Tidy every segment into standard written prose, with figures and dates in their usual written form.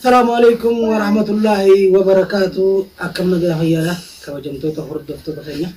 Asalaamu alaikum warahmatullaahi wabarakaatu. Akkam nagaa fayyaadha kabajamtoota hordoftoota keenya.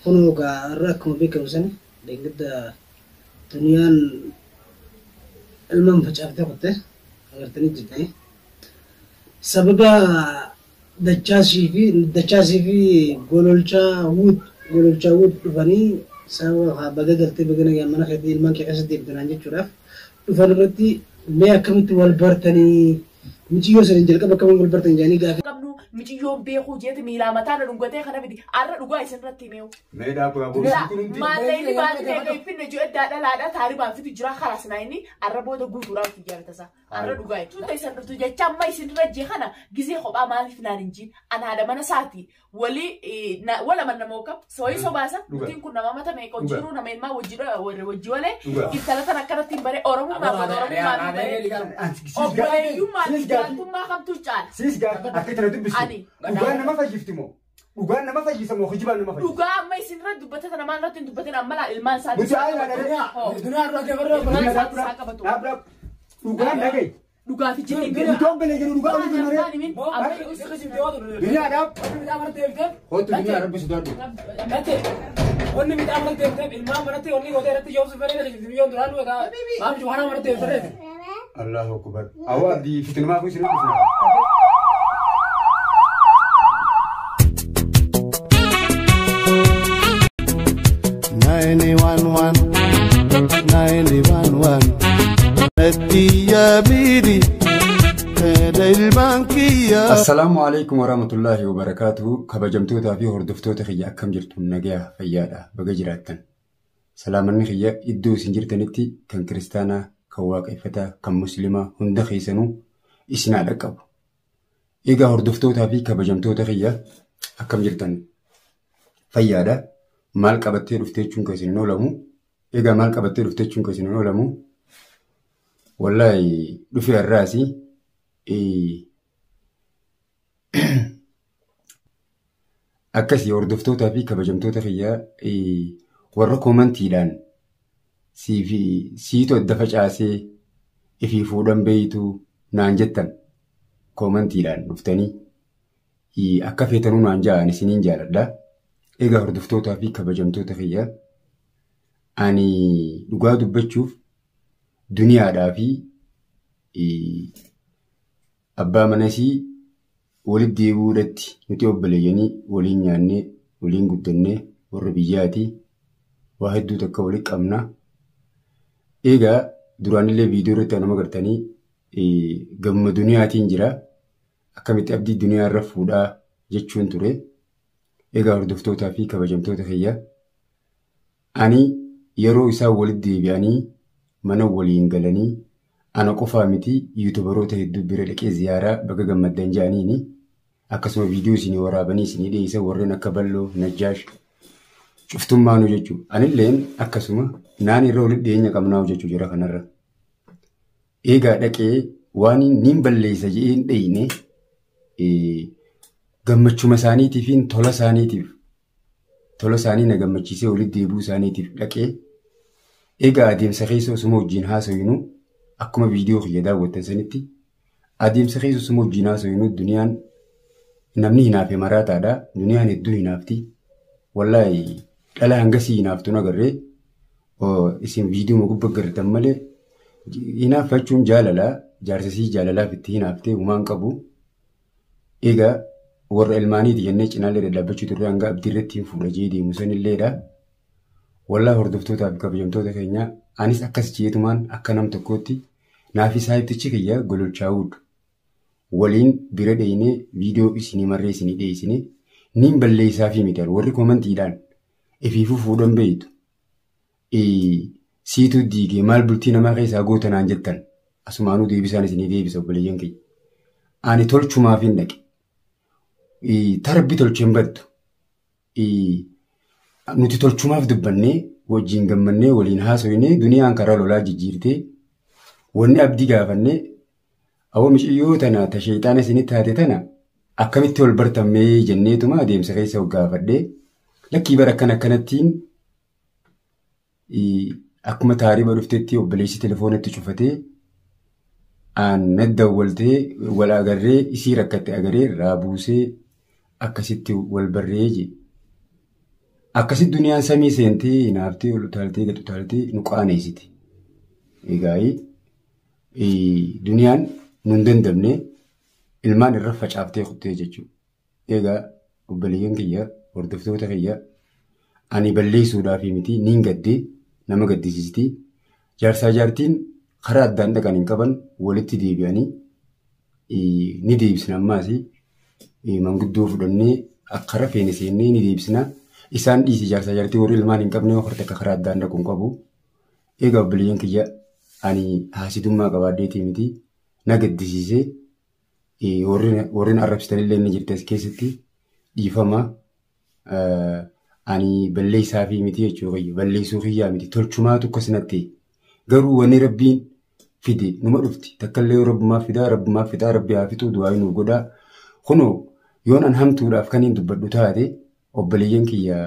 Kunoo gaa irra akkuma beekamu sani deeggarda duniyaan ilmaan facaaftee kutte agartanii jirtanii. Sababa dachaasii fi gololchaa wuud dhufanii sababa baga galtee, baga nagaan mana keetii ilmaan kee keessatti deebitanii jechuudhaaf dhufan irratti, mee akkamitti wal bartanii, michiyyoo saniin jalqaba akkamiin wal bartan jedhanii gaafii qabnu miciyyoon beekuu jeeti miilaa mataa na dhungatee kana miti, arra dhugaa isin irratti himeewu. Mee dhaabaa boruun kun hundi. Maallee baatee meeqa finne jiru eddaa dhalaadha taaribaan fitu jira kalas naa inni arra booda guutuudhaan fi jaallatasa. Arra dhugaa jechuun isin dhuftu jecha amma isin irra jee kana gizee kophaa maaliif naan hin jiin an haadha mana isaati walii wala man nama kam sooyi sobaasa nutiin kun nama mata meeqa hojii nama ilmaa wajji walee intala tan akkanatti hin bare oromummaa kun oromummaa fi bare obboleeyyummaa fi jaaltummaa kamtu caala. Siis gaafa akka itti na dubbistu. Ani. Dhugaan nama fayyifti moo? Dhugaan nama fayyisa moo kijibaan nama fayyisa? Dhugaa amma isin irra dubbate tana maal irratti hin dubbatin, amma laa ilmaan isaatii. Nuti ayi laala. Duniyaa irraa keefarra. Ilmaan isaatii isaa qabatu. Dhaab dhaab. Dhugaan dhagayi. Dhugaa fi jinni. Iddoon belee jedhu dhugaa olii jennee. Duniyaa dhaab. Hootu duniyaa rabbi sodaadhu. Wanni midhaan manatti deemteef ilmaan manatti wanni gootee irratti yoomsu fedhe biyyoon duraan egaa maaf cufaanaa manatti deemteef. Allahu akbar. Awwa abdii fitinumaa kun isin dhufna. 911 911 Natti fedha ilmaan kiyya. Assalaamu alaikum warahmatullaahi wabarakaatuhu. Kabajamtootaa fi hordoftoota kiyya, akkam jirtu? Nagayaa fayyaadha, baga jiraattan. Salaamanni kiyya iddoo isin jirtanitti kan kiristaanaa, kan waaqeffataa, kan musliimaa hunda keessanuu isin haa dhaqqabu. Egaa hordoftootaa fi kabajamtoota kiyya, akkam jirtan, fayyaadha. Maal qabattee dhuftee jechuun kan isin hin oolamu. Egaa maal qabattee dhuftee jechuun kan isin hin oolamu. Wallaahi dhufee har'aasi. Akkasii hordoftootaa fi kabajamtoota kiyyaa, warra koomantiidhaan siitu adda facaasee ifii fuudhan beeytu naan jettan, koomantiidhaan dhuftanii akka feetanuu naan ja'an isiniin jaaladha. Egaa hordoftootaa fi kabajamtoota kiyyaa, ani dhugaa dubbachuuf duniyaadhaa fi abbaa manasii walitti deebi'uudhaatti nuti obboleeyyanii waliin nyaannee waliin guddannee warra biyyaati, waa hedduu takka walitti qabna. Egaa duraanillee viidiyoo irratti nama gartanii gamma duniyaatiin jira. Akkamitti abdii duniyaa irra fuudhaa jechuun ture. Egaa hordoftootaa fi kabajamtoota kiyya, ani yeroo isaan walitti deebi'anii mana waliin galanii ana qofaa miti, yuutubaroota hedduu bira dhaqee ziyaaraa baga gammaddan jedhaniini akkasuma viidiyoo isinii waraabanii isinii dhiyeessan, warreen akka Balloo, Najjaash cuftummaanuu jechuudha. Anilleen akkasuma naan irra walitti dhiyeenya qabnaa jechuu jira kanarra. Egaa dhaqee waan niin balleessa jedhee hin dheyne, gammachuma isaaniitiif, tola isaaniitiif, tola isaanii na gammachiisee walitti deebi'uu isaaniitiif dhaqee. Egaa adeemsa keessa osuma wajjin haasawinu, akkuma viidiyoo kiyya daawwattan sanitti, adeemsa keessa osuma wajjin haasawinu, duniyaan namni hinaafe maraataadha. Duniyaan hedduu hinaafti. Wallaahi dhala hangasii hinaaftuun agarree isin viidiyoo gubbaa gartan malee, hinaaffachuun jaalalaa jaarsasii jaalalaaf itti hinaaftee humaan qabu. Egaa warra ilmaaniiti jennee cinaallee dhadhaabbachuu turre hanga abdii irratti hin fuudha jee deemu sanilleedha. Wallaahi hordoftootaa fi kabajamtoota keenya, anis akkas jeetumaan akka nam tokkootti naafi saayibtichi kiyya gololchaa'uudha. Waliin bira dheeyinee viidiyoo isinii marree isinii dhiyeessinee niin balleessaa fi miti, warri koomantiidhaan ifiifuu fuudhan beeytu. Siitu diigee maal bultii namaa keessaa goota naan jettan, asumaanuu deebisaan isinii deebisa obboleeyyan kiyya. Ani tolchumaaf hin dhaqe. Tarbi tolchee hin baddu. Nuti tolchumaaf dubbannee wajjin gammannee waliin haasofnee, duniyaan karaa lolaa jijjiirtee, wanni abdii gaafannee awwa miciyyoo tana ta sheexaana isinitti taate tana akkamitti ol bartammee jenneetuma adeemsa keessa gaafadhee, lakkii bara akkana akkanattiin akkuma taariba dhuftetti obboleessi telefoonatti cufatee. Aan naddawwaltee wal agarree isii rakkatte agaree irraa buusee akkasitti wal barree je. Akkasitti duniyaan samii seentee hinaaftee ol utaaltee gad utaaltee nu qaaneessiti. Egaa duniyaan nu hin dandamne ilmaan irra facaaftee kuttee jechuudha. Egaa obboleeyyan kiyya hordoftoota kiyya ani balleessuudhaaf miti niin gaddee nama gaddisiisti. Jaarsaa jaartiin karaa addaan dhaqan hin qaban walitti deebi'anii ni deebisna ammaas manguddoo fudhannee akka rafeene seennee ni deebisna. Isaan dhiisi jaarsaa jaartii warri ilmaan hin qabne horte akka karaa addaan dhaqu hin qabu. Egaa obboleeyyan kiyya ani haasidummaa qabaadheetii miti na gaddisiisee warreen arrabsitanillee ni jirti as keessatti dhiifama. Ani balleessaa fi miti jechuu kiyya balleessuu kiyyaa miti tolchumaatu akkas natti garuu wanni rabbiin fide numa dhufti takkallee rabbumaaf fidaa rabbumaaf fixaa rabbi haa fixuu du'aa nuuf godhaa. Kunoo yoon an hamtuudhaaf kan hin dubbadhu taate obboleeyyan kiyya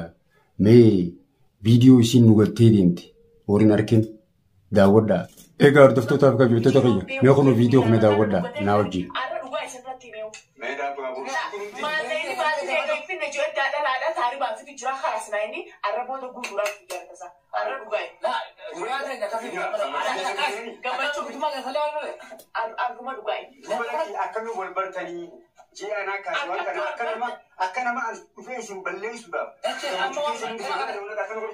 mee viidiyoo isiin nu galtee deemte warreen arkin daawwadhaa. Egaa hordoftootaaf kabajamtoota kiyya mee kunoo viidiyoo kana daawwadhaa naa wajjin. Arra dhugaa isirratti himeewu. Maalleen baatee finne jiru adda dhalaadha taaribaan fitu jira karas naa inni arra booda guutuudhaan fitu tasaa. Arra dhugaa. Gammachuu arguma dhugaa. Akkamiin wal bartanii ji'anaa kaasee waan kana akka nama as dhufee isin balleessuudhaaf.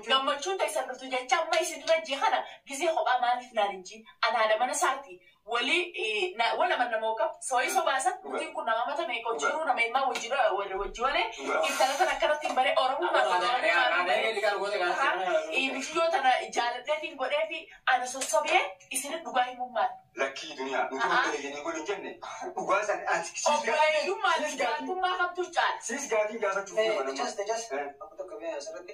Gammachuun ta'isan dhuftu jecha amma isin dura jee kana gizee kophaa maaliif naan hin jiin an haadha mana isaati walii wala mana nama qabu sooyi sobaasan nutiin kun nama mata meeqa hojii nama ilmaa wajji wajji walee intala tana akkanatti hin bare oromummaa michiyyoo tana jaaladheetiin godhee fi ana sossobee isin dhugaa himummaan. Lakkii duniyaa nuti wanta eeganii godhin jenne dhugaa san Obboleeyyummaa fi jaalattummaa kamtu caala. Siis gaafiin gaafachuuf nama nama. Just just akka tokko biyya asirratti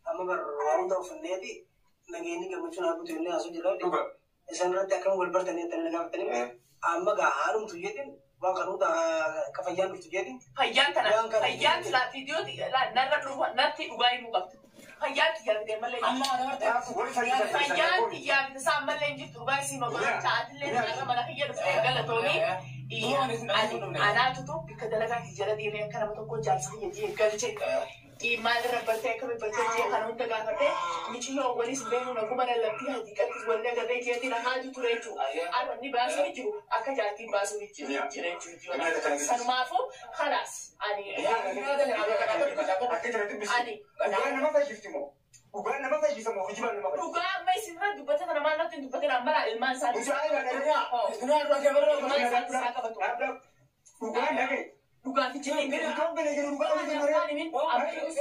amma bar waan hunda uffanneeti nageenyi gammachuun haa butu jennee haasoo jirra. Dhuga. Isaan irratti akkam wal bartanii attanii na gaafatanii amma gaa haadhumtu jeetiin waan kan hunda akka fayyaan dhuftu jeetiin. Fayyaan tana fayyaan silaa viidiyoo narra dhufa natti dhugaa himuu qabdu. Fayyaan xiyyaa bitee malee hin jirtu. Fayyaan xiyyaa bitee isaan malee hin jirtu dhugaa isii magaalaa sa'aatillee narra mana kiyya dhuftee galatoomii. Anaatutu bikka dalagaa jala deemee akka nama tokko jaarsa kiyya jee galchee. Maalirra bartee akkami bartee jee kana hunda gaafate michiyyoo walis beenu naguma lallabbii hadiiqattis walli agarree jeetiin haaju ture jechuudha. Arra inni baasuu ni jiru akka jaartiin baasuu ni jiru jechuudha. Sanumaafuu khalaas ani ani Dhugaan nama fayyifti moo? Dhugaan nama fayyisa moo kijibaan nama fayyisa? Dhugaa amma isin irra dubbatan kana maal natti hin dubbatin amma laa ilmaan isaanii. Ilmaan isaanii isaa qabatu. Dhugaan dhagaye. Dhugaa fi jireenya. Dhugaan belee jiru dhugaan belee jiru.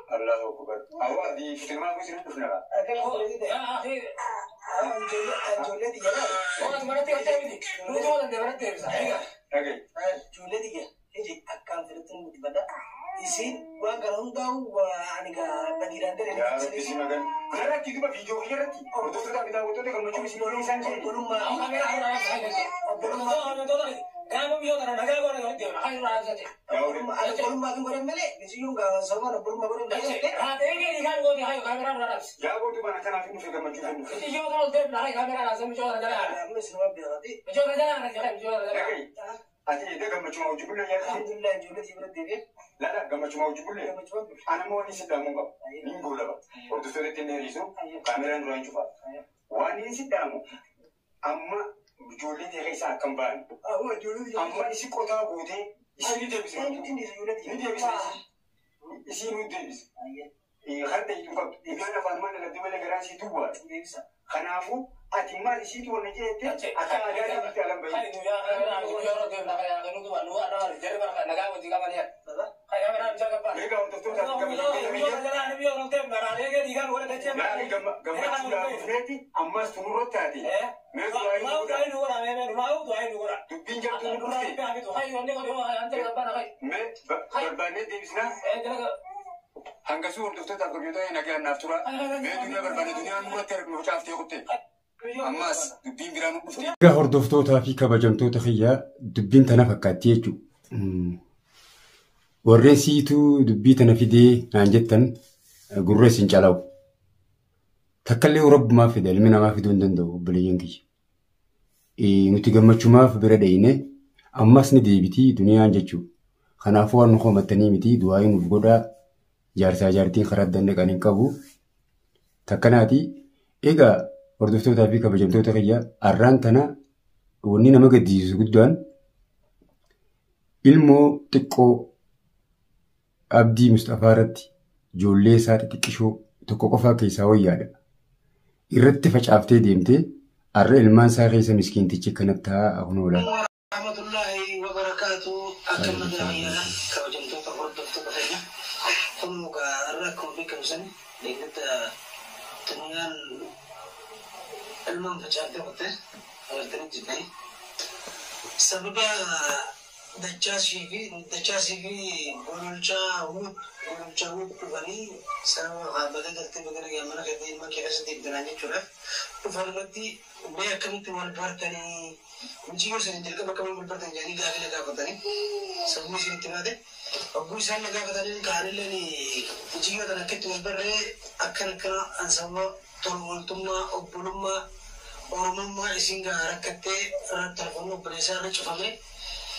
Allahu akbar. Awwa di firmaa kun isin dhufna. Ijoollee xiyya laal. Dhagaye. Ijoollee xiyya iji akkaan fedhatti nu guddifadha. Isiin waan kana hundaa'u ani gaa badiidhaan daree. Yaa Rabbi si magan. Kanarratti duba viidiyoo irratti hordoftoota fi daawwattoota gammachuu isin olii isaan jedhe. Obbolummaa obbolummaa fi godhan malee misiyyoon gaa sababaan obbolummaa godhan malee. Yaa boodu bana kanaaf hin dhufe gammachuu hin dhufe. Amma isin waan beekati. Dhagaye. Ati egaa gammachuma hojii bullee yaadate. Alhamdulillah ijoollee xiyya bira deebi'ee Lala gammachuma hojii bullee. gammachuu waan dhufe. Ana moo inni sidhaamuu qaba. Niin goolaba. Hordoftoota ittiin dheerisu kaameraan duraan cufa. Waan inni sidhaamu amma ijoollee ta'e keessaa akkam ba'an. Awwa ijoollee xiyya. Amma isi qotaa gootee isii ni deebisa. Eenyutti hin dhiisu ijoollee Ni xiyya. deebisa. Isii nu deebisa. Harda itti qabdu. Ilmaan afaan maal lalabdee malee garaan sii duwwaa. Deebisa. Kanaafuu ati maal isiitu wanna jeette akka aadaa isaatti alan bahi. Egaa hordoftoota fi gammachuudhaaf dhufneeti ammas tumurratti taate. Mee du'aa hin godha. Dubbiin jartuu nu dhufte. Mee barbaannee deebisnaa. Hangasuu hordoftootaaf kabajattoota nagaan naaf tura. Mee duniyaa barbaanne duniyaan nurratti arginu facaaftee kutte. Ammas dubbiin biraa nu dhufte. Egaa hordoftootaa fi kabajamtoota kiyyaa dubbiin tana fakkaatti jechuudha. Warreen siituu dubbii tana fidee naan jettan gurra isin calawu. Takkallee rabbumaaf fida ilmi namaa fiduu hin danda'u obboleeyyan kiyya. Nuti gammachumaaf bira dhayine ammas ni deebitii duniyaan jechuudha. Kanaafuu waan nu komattanii miti du'aa nuuf godhaa jaarsaa jaartiin karaa adda dhaqan hin qabu. Takkanaati egaa hordoftootaa fi kabajamtoota kiyya arraan tana wanni nama gaddisiisu guddaan ilmoo xiqqoo Abdii Mustafaa irratti ijoollee isaa xixiqqishoo tokko qofaa keessaa wayyaadha. Irratti facaaftee deemtee har'a ilmaan isaa keessa miskiintichi akkanatti taa'aa kun oola. Rahmatullahi wa barakaatu akka magaalaa kabajamtoota hordoftoota keenya kun muka irra akkuma beekamu sani deeggarta duniyaan ilmaan facaaftee qottee agartanii jirtanii sababa dachaasii fi gololchaa huut dhufanii sababa baga galtee baga nagaa mana keetii ilmaan kee keessa deebitanii jechuudhaaf dhufan irratti mee akkamitti wal bartanii mucayyoo sanii jalqaba akkamiin wal bartanii jedhanii gaafii na gaafatanii sababni isin itti baate hogguu isaan na gaafatanii ka'anillee mucayyoo tana akka itti wal barree akkana akkana an sababa tolwaltummaa obbolummaa oromummaa isin gaa rakkattee telefoonni obboleessaa irra cufame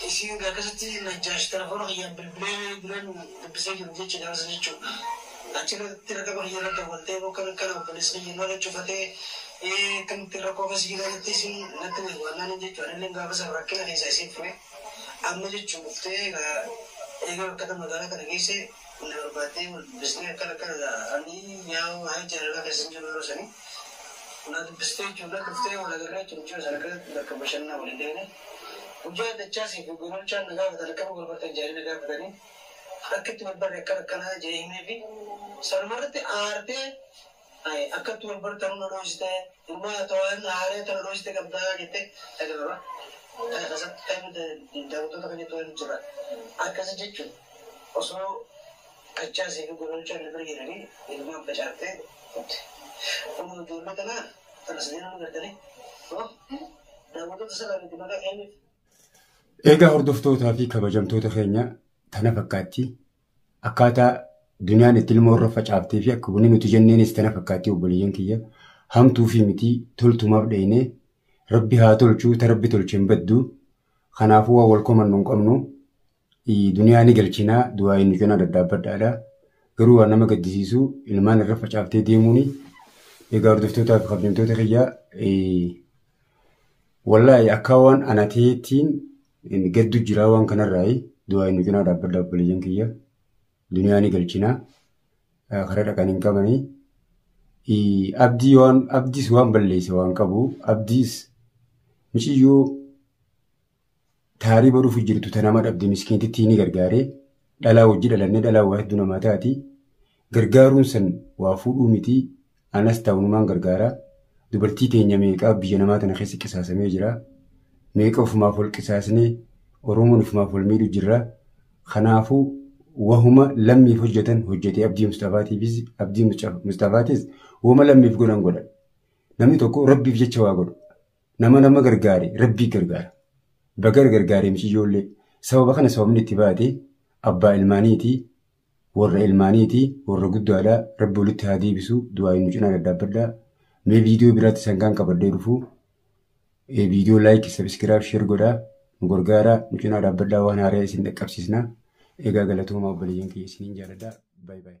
isin gaa akkasitti najjaash telefoona kiyyaan bilbilee duraan dubbisee jiru jecha gaafasa jechuudha. Achirratti rakkoo kiyya irra dawwaltee akkana akkana obboleessa kiyya irra cufatee akkamitti rakkoo akkas jira jettee isin natti waannaan jechuudha. Anillee gaafa sana rakkina keessa isin fure amma jechuun dhuftee egaa bakka magaalaa kana keessa na barbaaddee wal dubbisnee akkana akkana ani yaa'u haa jaalalaa keessa hin jiru yeroo sanii. Na dubbistee jechuudha dhuftee wal agarree jechuudha sana keessatti bakka bashannanaa waliin deemne. Guyyaa dachaasii fi gololchaan na gaafatan akkama golbartan jedhanii na gaafatanii akkatti wal barre akkana akkanaa jedhee himee fi sanumarratti aartee akkatti wal bartan na dhoosite ilmaa to'an haaree tana dhoosite qabdaa jettee dhagababa. Akkasatti daawwattoota kan jettu waan jira. Akkasi jechuun osoo dachaasii fi gololchaan na bira jiranii ilmaan facaaftee turte. Kun ijoollee kanaa tana sadeen nu gartanii daawwattoota salaamitti maqaa kenniif. Egaa hordoftootaa fi kabajamtoota keenya tana fakkaatti akkaataa duniyaan itti ilmoo irra facaaftee fi akka bunni nuti jenneenis tana fakkaatti obboleeyyan kiyya hamtuu fi mitii toltumaaf dhayinee rabbi haa tolchuu ta rabbi tolche hin baddu kanaafuu waan wal komannu hin qabnu duniyaa ni galchinaa du'aa inni cinaa daddaabbadhaadha garuu waan nama gaddisiisu ilmaan irra facaaftee deemuuni egaa hordoftootaa fi kabajamtoota kiyya wallaahi akka waan anateetiin gaddu jira waan kanarraayi du'aa inni cinaa dhaabbadha obboleeyyan kiyya duniyaa ni galchinaa karaa dhaqan hin qabanii abdiis waan balleesse waan qabu abdiis mucayyoo taarii baruuf jirtu ta nama dhabde miskiintittii ni gargaaree dhalaa wajji dhalannee dhalaa waa hedduu namaa taati gargaaruun san waa fuudhuu miti anas ta'unumaan gargaara dubartii teenya meeqaa biyya namaa tana keessa qisaasamee jira. Meeqa ofumaaf wal qisaasnee Oromoon ofumaaf wal miidhu jirra. Kanaafuu wahuma lammiif hojjetan hojjetee Abdii Mustafaatiifis Abdii Mustafaatis wahuma lammiif godhan godhan. Namni tokko rabbiif jecha waa godhu. Nama nama gargaare rabbii gargaara. Baga gargaaree mucayyoollee sababa kana sababni itti baate abbaa ilmaaniiti warra ilmaaniiti warra guddaadhaa rabbi walitti haa deebisu du'aa inni cinaa daddaabbadhaa. Mee viidiyoo biraatti sangaan qabadhee dhufu. Viidiyoo laayik sabiskiraayib sheer godhaa nu gargaaraa nu cinaa dhaabbadhaa waan haaraa isin dhaqqabsiisna. Egaa galatoomaa obboleeyyan kiyya isiniin jaalladha. Baay baay.